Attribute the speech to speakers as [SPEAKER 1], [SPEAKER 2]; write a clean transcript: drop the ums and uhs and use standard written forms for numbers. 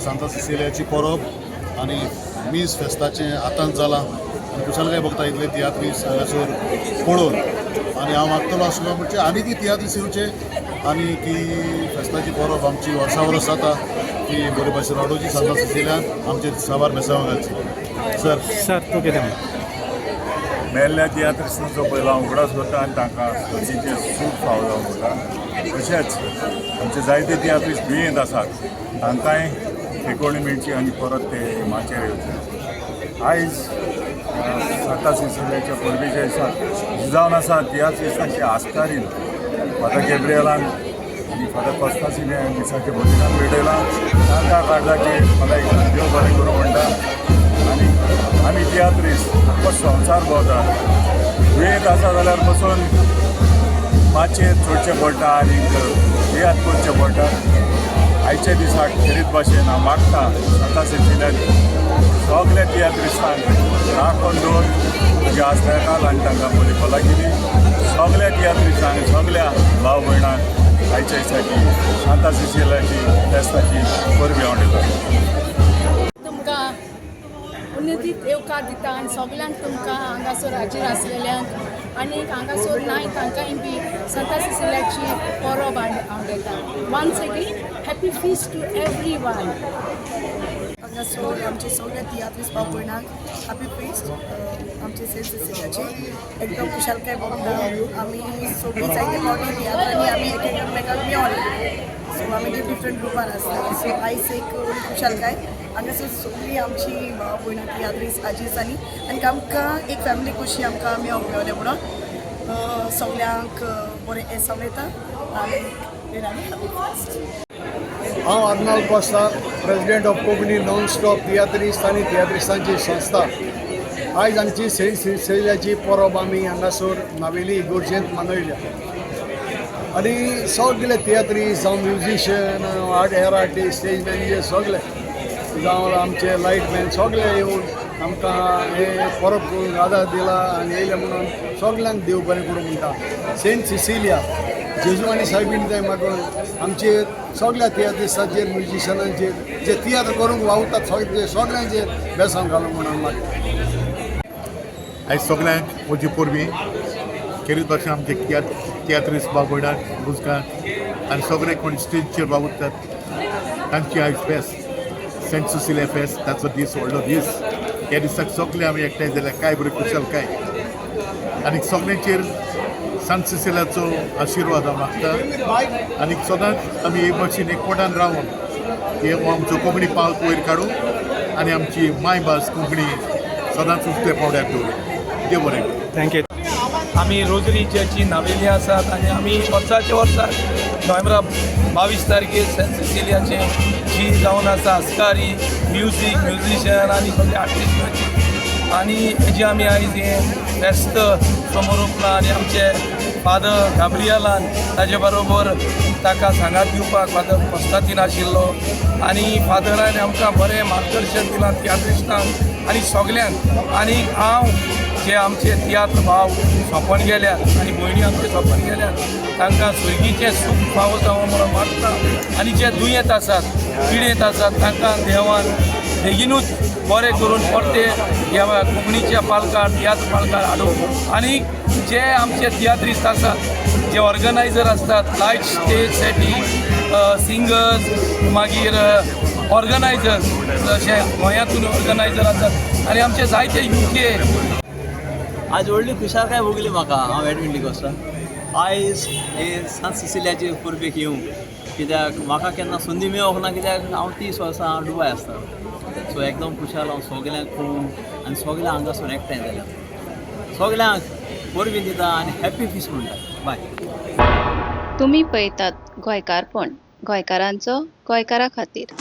[SPEAKER 1] सांता सिसिलियाची परब आनी मीस फेस्ताचें आतांच जालां आनी खुशालकाय भोगता इतले तियात्रीस हांगासर पळोवन. आनी हांव मागतलो आसलो म्हणजे आनीकय तियात्रीस येवचे आनी ती फेस्ताची परब आमची वर्सा वर्स जाता ती बरे भाशेन वाडोवची, सांता सिसिलियान आमचे साबार बेसांव घालची. सर.
[SPEAKER 2] सर, तूं कितें म्हणटा?
[SPEAKER 3] मेल्ल्या तियात्रिस्तांचो पयलो हांव उगडास करता आनी तांकां सर्तीचें सूख फावो जावं म्हणटा. तशेंच आमचे जायते तियात्रिस्त दुयेंत आसात, तांकांय ठेकोणी मेळची आनी परत ते माचयेर येवचे. आयज सांता सिसिलियाच्या परबेच्या दिसा जावन आसा तियात्रिस्तांची आस्कारीन फादर गॅब्रियलान आनी फादर कोस्तासिने मिसाचे भजनान भेटयलां. तांकां काळजाचेर मला एक देव बरें करूं म्हणटा. आनी आमी तियात्रिस्त आख्खो संवसार भोंवता. दुयेंत आसा जाल्यार बसून माचयेर चडचें पडटा आनी तियात्र करचें पडटा. आयच्या दिसाक खेरीत भाशेन हांव मागता, सांता सिसिलियान सगल्या तियात्रिस्तांक राखून दवर तुज्या आस्तेकाल आनी तांकां बरी भलायकी दी. सगल्या तियात्रिस्तांक, सगल्या भाव भयणांक आयच्या दिसाची सांता सिसिलियाची फेस्ताची परबी हांव दिता.
[SPEAKER 4] तुमकां उन्नतीत येवकार दिता आनी सगल्यांक तुमकां हांगासर हाजीर आसलेल्यांक आनी हांगासर नाय तांकांय बी सांता सिसिल्याची परब आवडयता. Once again, happy feast to everyone.
[SPEAKER 5] हांगासर आमचे सगळे तियात्रीस भाव भयणांक हॅपी फिस्ट आमचे सेंट सिसिलियाची. एकदम खुशालकाय भोगता. आमी सगळीं जायते फावटी तियात्रांनी आमी एक एकामेकाक मेवले, सो आमी डिफरंट ग्रुपान आसता. सो आयज एक खुशालकाय, हांगासर सगळीं आमची भाव भयणां तियात्रीस आजीस आनी आनी आमकां एक फॅमिली कशी आमकां मेवंक मेवलें म्हणून सगल्यांक बरें येसाव येता आनी हॅपी फिस्ट.
[SPEAKER 6] हांव Arnaldo Costa, president of Konkani non stop तियात्रिस्त आनी तियात्रिस्तांची संस्था. आयज आमची सेंट सिसिलियाची परब आमी हांगासर नावेली इगोर्जेंत मनयल्या आनी सगळे तियात्रिस्त जावं म्युजिशियन, आर्ट हेर आर्टिस्ट, स्टेज मॅनेजर सगळे जावं आमचे लायटमॅन सगळे येवन आमकां हे परब करूंक आदार दिला आनी येयले म्हणून सगल्यांक देव बरें करूं म्हणटा. सेंट सिसिलिया जेजू आनी सायबीण जाय मागून आमचेर, सगळ्या तियात्रिस्तांचेर, म्युजिशियनांचेर, जे तियात्र करूंक वावुरतात सगळे, सगळ्यांचेर बेसांव घालूं म्हणून मागता.
[SPEAKER 7] आयज सगल्यांक म्हजी परबीं. खेरीत भाशेन आमचे तियात्रिस्त भाव भयणांक, मुजगांक आनी सगळे कोण स्टेजीचेर वावुरतात तांची आयज फेस्त, सेंट सुसिलिया फेस्त, ताचो दीस व्हडलो दीस. ह्या दिसाक सगळे आमी एकठांय जाल्यार काय बरी खुशालकाय आनी सगळ्यांचेर सांत सिसिलियाचो आशिर्वाद हांव मागता आनी सदांच आमी एक भाशेन एकवटान रावन हे आमचो कोंकणी पावत वयर काडूं आनी आमची मायभास कोंकणी सदांच उक्ते पावड्यार दवरूं. देव बरें करूं.
[SPEAKER 2] Thank you.
[SPEAKER 8] आमी रोजरी चर्ची नावेली आसात आनी आमी वर्साचे वर्सा नोव्हेंबरा 22 तारखेर सेंट सिसिलियाचें जी जावन आसा आस्कारी म्युजीक, म्युजिशियन आनी सगळे आर्टिस्ट आनी हेजी आमी आयज हें फेस्त समोर उरलां. आनी आमचे फादर गाब्रियलान ताजे बरोबर ताका सांगात दिवपाक फादर कोस्तातीन आशिल्लो आनी फादरान आमकां बरें मार्गदर्शन दिलां तियात्रिस्टांक आनी सगल्यांक. आनी हांव जे आमचे तियात्र भाव सोंपोन गेल्यात आनी भयणी आमचे सोंपोन गेल्यात, तांकां सुर्गीचें सूख फावो जावं म्हणून मागता. आनी जे दुयेंत आसात, पिडेंत आसात, तांकां देवान बेगिनूच बरें करून परते ह्या कोंकणीच्या पालकार, तियात्र पालकार हाडूं. आनी जे आमचे तियात्रिस्त आसात, जे ऑर्गनायझर आसतात, लायट, स्टेज सेटींग, सिंगर्स, मागीर ऑर्गनायझर्स, जशे गोंयांतून ऑर्गनायझर आसात आनी आमचे जायते युके
[SPEAKER 9] आज व्हडली खुशालकाय भोगली म्हाका. हांव एडविन डिकोस्टा. आयज हे सांत सिसिलियाचे परबेक येवंक, कित्याक म्हाका केन्ना संदी मेळोंक ना, कित्याक हांव 30 वर्सां हांव दुबाय आसता. सो एकदम खुशाल हांव सगल्यांक पळोवन आनी सगळ्यांक हांगासून एकठांय जाल्या. सगल्यांक परबीं दिता आनी हॅप्पी फिस्ट म्हणटा. बाय.
[SPEAKER 10] तुमी पळयतात गोंयकारपण, गोंयकारांचो गोंयकारा खातीर.